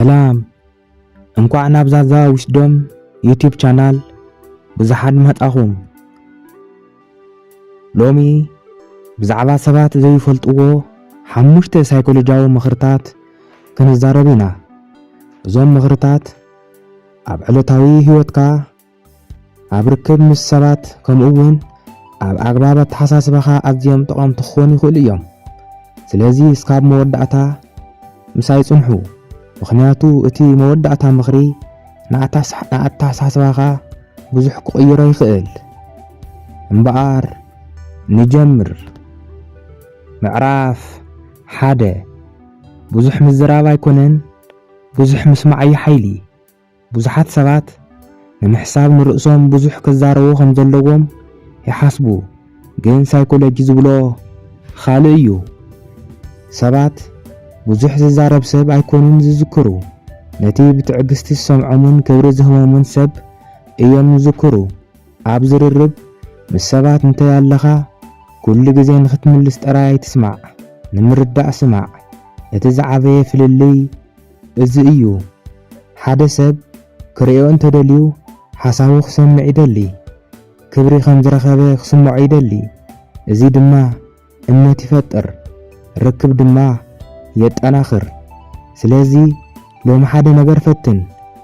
ሰላም፣ እንኳዕ ናብ ዛዛ ዊስዶም ዩቲዩብ ቻናል ብዙሓት መጻኹም። ሎሚ ብዛዕባ ሰባት ዘይፈልጥዎ ሓሙሽተ ሳይኮሎጂያዊ ምኽርታት ክንዛረብ ኢና። እዞም ምኽርታት ኣብ ዕለታዊ ህይወትካ፣ ኣብ ርክብ ምስ ሰባት፣ ከምኡ እውን ኣብ ኣግባብ ኣተሓሳስባኻ ኣዝዮም ጠቐምቲ ክኾኑ ይኽእሉ እዮም። ስለዚ እስካብ መወዳእታ ምሳይ ጽንሑ፣ ምኽንያቱ እቲ መወዳእታ ምኽሪ ንኣታስ-፣ ንኣተሓሳስባኻ ብዙሕ ክቕይሮ ይኽእል። እምበኣር ንጀምር። ምዕራፍ ሓደ፣ ብዙሕ ምዝራብ ኣይኮነን፣ ብዙሕ ምስማዕ እዩ ሓይሊ። ብዙሓት ሰባት ንምሕሳብ ንርእሶም ብዙሕ ክዛረቡ ከም ዘለዎም ይሓስቡ፣ ግን ሳይኮሎጂ ዝብሎ ካልእ እዩ። ሰባት ብዙሕ ዝዛረብ ሰብ ኣይኮኑን ዝዝክሩ፣ ነቲ ብትዕግስቲ ዝሰምዖምን ክብሪ ዝህቦምን ሰብ እዮም ዝዝክሩ። ኣብ ዝርርብ ምስ ሰባት እንተ ኣለኻ፣ ኩሉ ግዜ ንኽትምልስ ጥራይ ኣይትስማዕ፣ ንምርዳእ ስማዕ። እቲ ዝዓበየ ፍልልይ እዚ እዩ። ሓደ ሰብ ክርእዮ እንተደልዩ፣ ሓሳቡ ክሰምዕ ይደሊ። ክብሪ ከም ዝረኸበ ክስምዖ ይደሊ። እዚ ድማ እምነት ይፈጥር፣ ርክብ ድማ የጠናኽር። ስለዚ ሎሚ ሓደ ነገር ፈትን።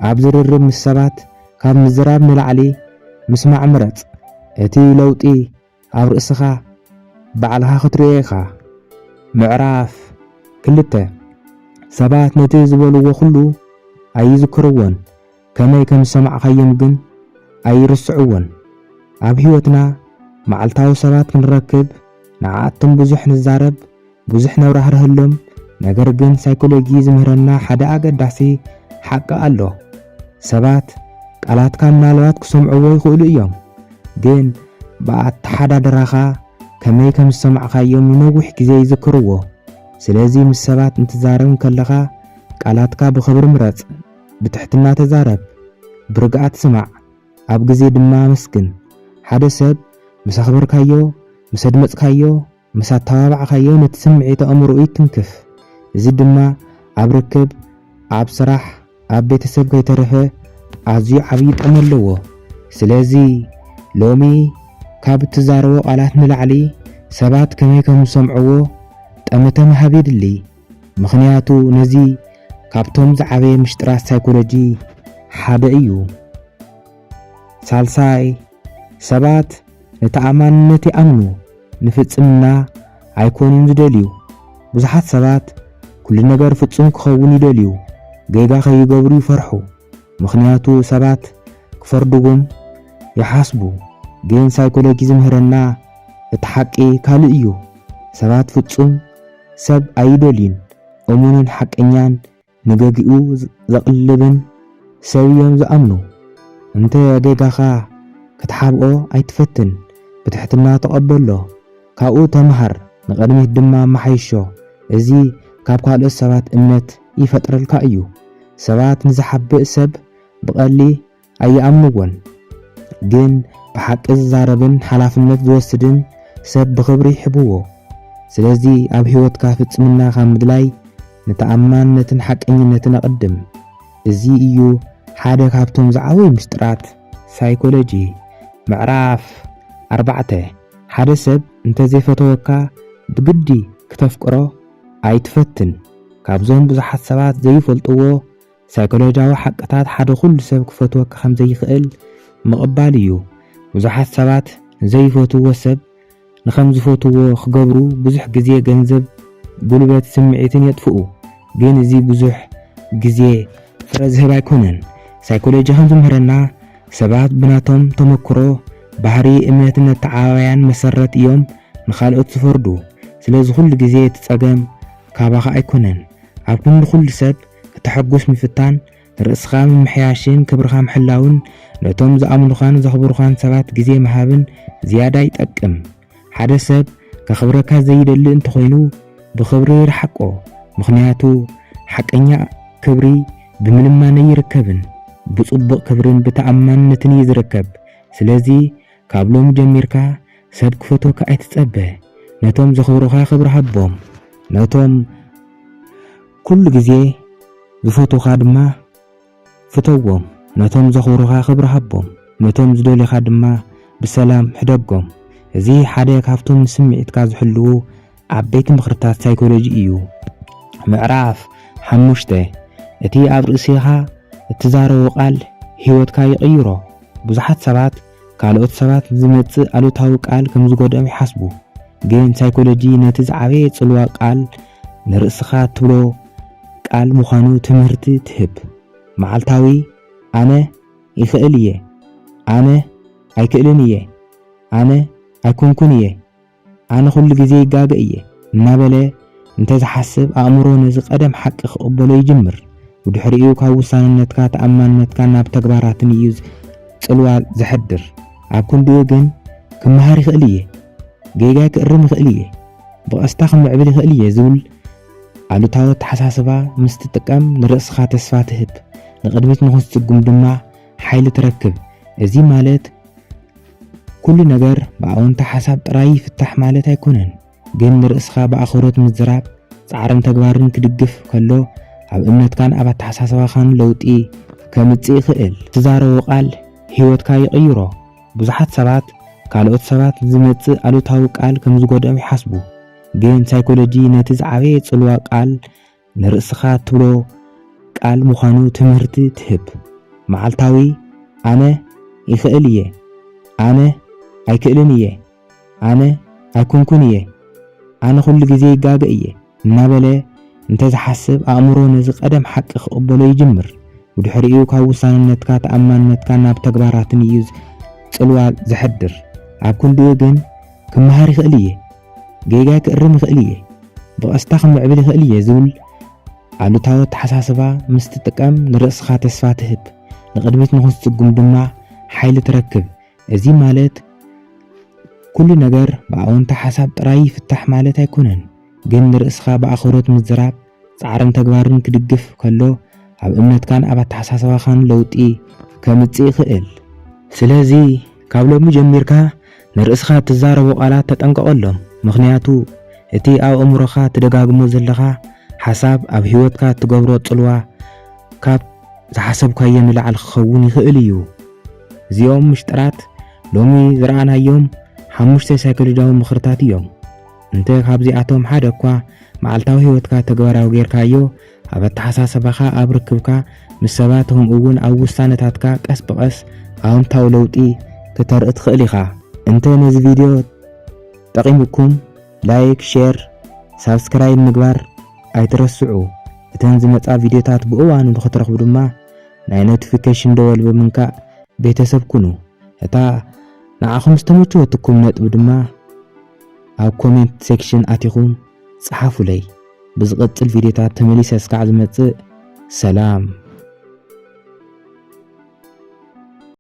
ኣብ ዝርርብ ምስ ሰባት ካብ ምዝራብ ንላዕሊ ምስማዕ ምረጽ። እቲ ለውጢ ኣብ ርእስኻ ባዕልኻ ክትርእዮ ኢኻ። ምዕራፍ ክልተ፣ ሰባት ነቲ ዝበልዎ ኩሉ ኣይዝክርዎን፣ ከመይ ከም ዝሰማዕካዮም ግን ኣይርስዕዎን። ኣብ ህይወትና መዓልታዊ ሰባት ክንረክብ፣ ንዓኣቶም ብዙሕ ንዛረብ፣ ብዙሕ ነብራህርህሎም። ነገር ግን ሳይኮሎጂ ዝምህረና ሓደ ኣገዳሲ ሓቂ ኣሎ። ሰባት ቃላትካ ምናልባት ክሰምዕዎ ይኽእሉ እዮም፣ ግን ብኣተሓዳድራኻ ከመይ ከም ዝሰማዕካዮም ንነዊሕ ግዜ ይዝክርዎ። ስለዚ ምስ ሰባት እንትዛረብ እንከለኻ ቃላትካ ብኽብሪ ምረጽ፣ ብትሕትና ተዛረብ፣ ብርግኣት ስማዕ፣ ኣብ ግዜ ድማ ኣመስግን። ሓደ ሰብ ምስ ኣኽበርካዮ፣ ምስ ኣድመጽካዮ፣ ምስ ኣተባባዕካዮ ነቲ ስምዒት ኣእምሮኡ ይትንክፍ። እዚ ድማ ኣብ ርክብ፣ ኣብ ስራሕ፣ ኣብ ቤተሰብ ከይተረፈ ኣዝዩ ዓብዪ ጥቕሚ ኣለዎ። ስለዚ ሎሚ ካብ እትዛረቦ ቃላት ንላዕሊ ሰባት ከመይ ከም ዝሰምዕዎ ጠመተ ምሃብ የድሊ። ምኽንያቱ ነዚ ካብቶም ዝዓበየ ምሽጥራት ሳይኮሎጂ ሓደ እዩ። ሳልሳይ፣ ሰባት ንተኣማንነት ይኣምኑ፣ ንፍጽምና ኣይኮኑን ዝደልዩ። ብዙሓት ሰባት ኩሉ ነገር ፍጹም ክኸውን ይደልዩ፣ ጌጋ ከይገብሩ ይፈርሑ፣ ምኽንያቱ ሰባት ክፈርድዎም ይሓስቡ። ግን ሳይኮሎጂ ዝምህረና እቲ ሓቂ ካልእ እዩ። ሰባት ፍጹም ሰብ ኣይደልዩን፣ እሙንን ሓቀኛን ንገግኡ ዘቕልብን ሰብ እዮም ዝኣምኑ። እንተ ጌጋኻ ክትሓብኦ ኣይትፈትን፣ ብትሕትና ተቐበሎ፣ ካብኡ ተምሃር፣ ንቕድሚት ድማ ኣመሓይሾ። እዚ ካብ ካልኦት ሰባት እምነት ይፈጥረልካ እዩ። ሰባት ንዝሓብእ ሰብ ብቐሊ ኣይኣምንዎን፣ ግን ብሓቂ ዝዛረብን ሓላፍነት ዝወስድን ሰብ ብኽብሪ ይሕብዎ። ስለዚ ኣብ ህይወትካ ፍጽምና ካብ ምድላይ ንተኣማንነትን ሓቀኝነትን ኣቐድም። እዚ እዩ ሓደ ካብቶም ዝዓበዩ ምስጢራት ሳይኮሎጂ። ምዕራፍ ኣርባዕተ፣ ሓደ ሰብ እንተዘይፈተወካ ብግዲ ክተፍቅሮ ኣይትፈትን። ካብዞም ብዙሓት ሰባት ዘይፈልጥዎ ሳይኮሎጂያዊ ሓቅታት ሓደ፣ ኩሉ ሰብ ክፈትወካ ከም ዘይኽእል ምቕባል እዩ። ብዙሓት ሰባት ንዘይፈትውዎ ሰብ ንኸም ዝፈትውዎ ክገብሩ ብዙሕ ግዜ፣ ገንዘብ፣ ጉልበት፣ ስምዒትን የጥፍኡ። ግን እዚ ብዙሕ ግዜ ፍረ ዝህብ ኣይኮነን። ሳይኮሎጂ ከም ዝምህረና ሰባት ብናቶም ተመክሮ፣ ባህሪ፣ እምነትን ኣተዓባብያን መሰረት እዮም ንኻልኦት ዝፈርዱ። ስለዚ ኩሉ ግዜ እቲ ጸገም ካባኻ ኣይኮነን። ኣብ ክንዲ ኩሉ ሰብ ከተሐጉስ ምፍታን፣ ንርእስኻ ምምሕያሽን ክብርኻ ምሕላውን ነቶም ዝኣምኑኻን ዘኽብሩኻን ሰባት ግዜ ምሃብን ዝያዳ ይጠቅም። ሓደ ሰብ ከኽብረካ ዘይደሊ እንተኾይኑ ብኽብሪ ርሓቆ። ምኽንያቱ ሓቀኛ ክብሪ ብምልማን ኣይርከብን፣ ብጽቡቕ ክብርን ብተኣማንነትን እዩ ዝርከብ። ስለዚ ካብ ሎሚ ጀሚርካ ሰብ ክፈትወካ ኣይትጸበ። ነቶም ዘኽብሩኻ ክብሪ ሃቦም። ነቶም ኩሉ ግዜ ዝፈትዉኻ ድማ ፍተዎም። ነቶም ዘኽብሩኻ ክብሪ ሃቦም። ነቶም ዝደልዩኻ ድማ ብሰላም ሕደጎም። እዚ ሓደ ካብቶም ንስምዒትካ ዝሕልዉ ዓበይቲ ምኽርታት ሳይኮሎጂ እዩ። ምዕራፍ ሓሙሽተ፣ እቲ ኣብ ርእስኻ እትዛረቦ ቃል ህይወትካ ይቕይሮ። ብዙሓት ሰባት ካልኦት ሰባት ዝመጽእ ኣሉታዊ ቃል ከም ዝጎድኦም ይሓስቡ። ግን ሳይኮሎጂ ነቲ ዝዓበየ ጽልዋ ቃል ንርእስኻ እትብሎ ቃል ምዃኑ ትምህርቲ ትህብ። መዓልታዊ "ኣነ ይኽእል እየ፣ ኣነ ኣይክእልን እየ፣ ኣነ ኣይኮንኩን እየ፣ ኣነ ኩሉ ግዜ ይጋገ እየ" እናበለ እንተ ዝሓስብ፣ ኣእምሮ ነዚ ቀደም ሓቂ ክቕበሎ ይጅምር። ብድሕሪኡ ካብ ውሳንነትካ፣ ተኣማንነትካ ናብ ተግባራትን እዩ ጽልዋ ዘሕድር። ኣብ ክንድኡ ግን "ክመሃር ይኽእል እየ፣ ጌጋይ ክእርም ይኽእል እየ፣ ብቐስታ ክምዕብል ይኽእል እየ" ዝብል ኣሉታዊ ኣተሓሳስባ ምስ ትጥቀም፣ ንርእስኻ ተስፋ ትህብ፣ ንቕድሚት ንኽትስጉም ድማ ሓይሊ ትረክብ። እዚ ማለት ኩሉ ነገር ብኣወንታ ሓሳብ ጥራይ ይፍታሕ ማለት ኣይኮነን፣ ግን ንርእስኻ ብኣኽብሮት ምዝራብ፣ ጻዕርን ተግባርን ክድግፍ ከሎ፣ ኣብ እምነትካን ኣብ ኣተሓሳስባኻን ለውጢ ከምጽእ ይኽእል። ትዛረቦ ቃል ህይወትካ ይቕይሮ። ብዙሓት ሰባት ካልኦት ሰባት ዝመጽእ ኣሉታዊ ቃል ከም ዝጎድኦም ይሓስቡ፣ ግን ሳይኮሎጂ ነቲ ዝዓበየ ጽልዋ ቃል ንርእስኻ እትብሎ ቃል ምዃኑ ትምህርቲ ትህብ። መዓልታዊ "ኣነ ይኽእል እየ፣ ኣነ ኣይክእልን እየ፣ ኣነ ኣይኮንኩን እየ፣ ኣነ ኩሉ ግዜ ይጋገ እየ" እናበለ እንተ ዝሓስብ፣ ኣእምሮ ነዚ ቀደም ሓቂ ክቕበሎ ይጅምር። ብድሕሪኡ ካብ ውሳንነትካ፣ ተኣማንነትካ ናብ ተግባራትን እዩ ጽልዋ ዘሕድር። ኣብ ክንድኡ ግን "ክመሃር ይኽእል እየ፣ ጌጋይ ክእርም ይኽእል እየ፣ ብቐስታ ክምዕብል ይኽእል እየ" ዝብል ኣሉታዊ ኣተሓሳስባ ምስ ትጥቀም፣ ንርእስኻ ተስፋ ትህብ፣ ንቕድሚት ንኽትስጉም ድማ ሓይሊ ትረክብ። እዚ ማለት ኩሉ ነገር ብኣወንታ ሓሳብ ጥራይ ይፍታሕ ማለት ኣይኮነን፣ ግን ንርእስኻ ብኣኽብሮት ምዝራብ፣ ጻዕርን ተግባርን ክድግፍ ከሎ፣ ኣብ እምነትካን ኣብ ኣተሓሳስባኻን ለውጢ ከምጽእ ይኽእል። ስለዚ ካብ ሎሚ ጀሚርካ ንርእስኻ እትዛረቦ ቃላት ተጠንቀቐሎም፣ ምኽንያቱ እቲ ኣብ ኣእምሮኻ ትደጋግሞ ዘለኻ ሓሳብ ኣብ ህይወትካ እትገብሮ ጽልዋ ካብ ዝሓሰብካዮ ንላዕሊ ክኸውን ይኽእል እዩ። እዚኦም ምሽጥራት ሎሚ ዝረኣናዮም ሓሙሽተ ሳይኮሎጂያዊ ምኽርታት እዮም። እንተ ካብዚኣቶም ሓደ እኳ መዓልታዊ ህይወትካ ተግባራዊ ጌርካዮ፣ ኣብ ኣተሓሳስባኻ፣ ኣብ ርክብካ ምስ ሰባት፣ ከምኡ እውን ኣብ ውሳነታትካ ቀስ ብቐስ ኣወንታዊ ለውጢ ክተርኢ ትኽእል ኢኻ። እንተ ነዚ ቪድዮ ጠቒሙኩም፣ ላይክ፣ ሼር፣ ሳብስክራይብ ምግባር ኣይትረስዑ። እተን ዝመጻ ቪድዮታት ብእዋኑ ንኽትረኽቡ ድማ ናይ ኖቲፊኬሽን ደወል ብምንካእ ቤተሰብ ኩኑ። እታ ንዓኹም ዝተመቸወትኩም ነጥቢ ድማ ኣብ ኮሜንት ሴክሽን ኣቲኹም ጸሓፉለይ። ብዝቐጽል ቪድዮታት ተመሊሰ እስካዕ ዝመጽእ፣ ሰላም።